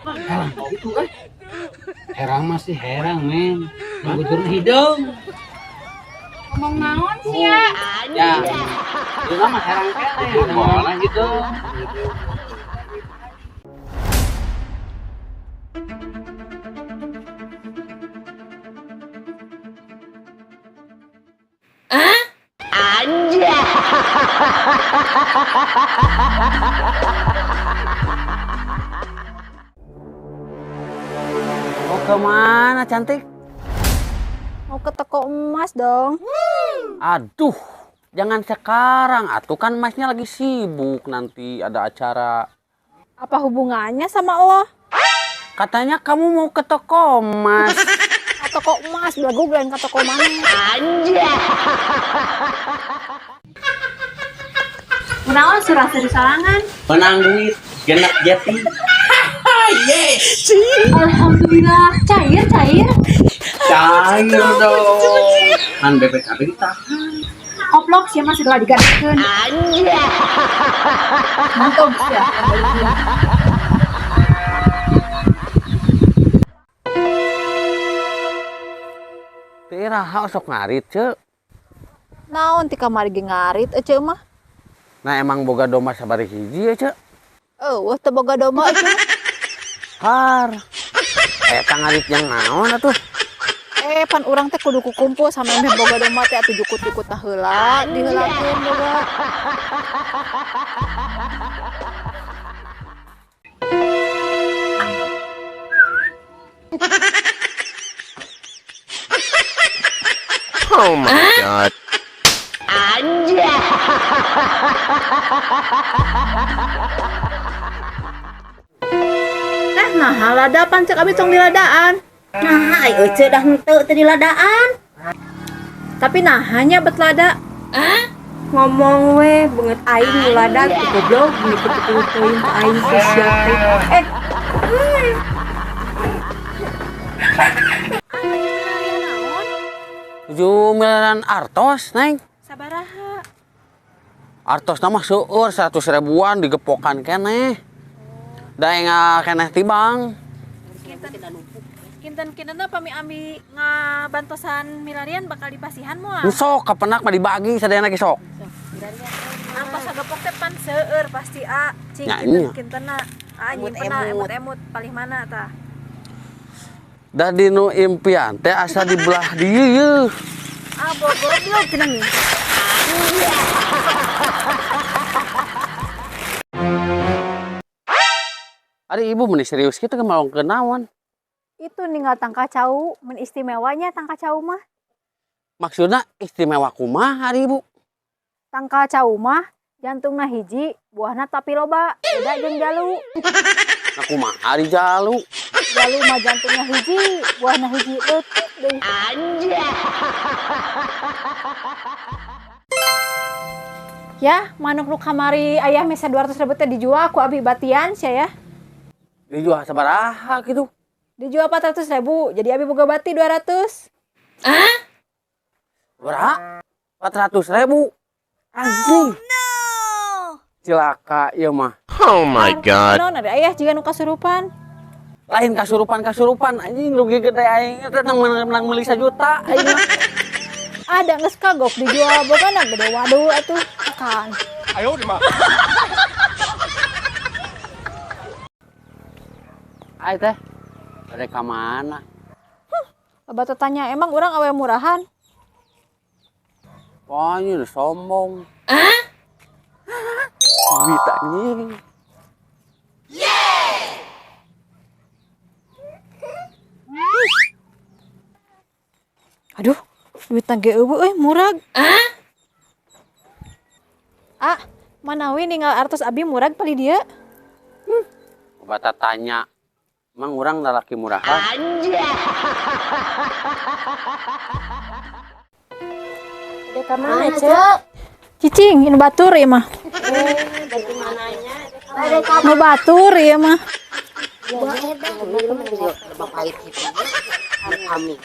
Herang gitu kan. Herang masih herang, men. Nunggu turun hidung. Ngomong naon sih ya? Ya. Itu mah herang kene, boleh gitu. Mau kemana cantik? Mau ke toko emas dong. Aduh, jangan sekarang. Atuh kan emasnya lagi sibuk, nanti ada acara. Apa hubungannya sama lo? Katanya kamu mau ke toko emas. Ke toko emas, belagu lain ke toko mana? Kunaon surah-suri sorangan? Menang duit, genap jati. Yes. Alhamdulillah, cair cair. Cair dong. Kan BPKB ditahan. Koplok sih masih segala digantikan. Mantap sih ya. Teu iraha sok ngarit, Ceu. Naon ti kamari ge ngarit ece mah? Nah emang boga domba sabari hiji ya, Ceu? Eueuh teu boga domba ece mah. Har. Eta ngarit yang naon atuh? Pan urang teh kudu kukumpul sama emeh boga domba teh atuh jukut-jukut tah heula, diheulakeun boga. Oh my god. Teh nah lada pancek abi tong diladaan. Nah, ai euceu dah henteu teu diladaan. Tapi nah hanya bet lada. Ngomong we beungeut aing nu lada teu goblok ngikut teuing ka aing teh sia teh. 7 miliaran artos, Neng. Sabaraha? Artos mah seueur 100 ribuan digepokan keneh. Da enga keneh tibang. Kinten-kinten pami ami ngabantosan milarian bakal dipasihan moal. Sok kapenak mah dibagi sadayana ge sok. Apa sagepok teh pan seueur pasti a cing Nya, nya. kinten-kintenna. A nyimpenna emut-emut palih mana tah. Da dinu impian teh asa di belah dieu yeuh. Ah goblok cenah nih. Ari ibu meni serius kitu ke malongkeun naon? Itu ninggal tangka cau, men istimewanya tangka cau mah. Maksudna istimewa kumaha ari ibu? Tangka cau mah jantungna hiji, buahna tapi loba, beda jeung jalu. Nah kumaha ari jalu? Jalu mah jantungna hiji, buahna hiji leutik deui. Ya, manuk nu kamari ayah mesa 200 ribu teh dijual ku abi batian sia ya. Dijual sabaraha kitu? Dijual 400 ribu, jadi abi boga bati 200. Berapa? 400 ribu. Anjing. Cilaka ieu mah. Oh my god. Naon ada ayah jiga nu kasurupan. Lain kasurupan-kasurupan anjing rugi gede aing teh menang meuli 1 juta aing mah. Ada geus kagok dijual bogana gede waduh atuh kan. Ai teh. Bade ka mana? Loba teh tanya emang urang awe murahan? Pokoknya udah sombong. Duit anjing. Aduh, duit ge eueuh euy murag. Ah, manawi ninggal artos abi murag pali dieu? Bata tanya, emang urang lalaki murahan? Dek ka mana, Ceu? Cicing, nu batur ieu mah. Dari mananya? Nu batur ieu mah. Pahit gitu. Kami.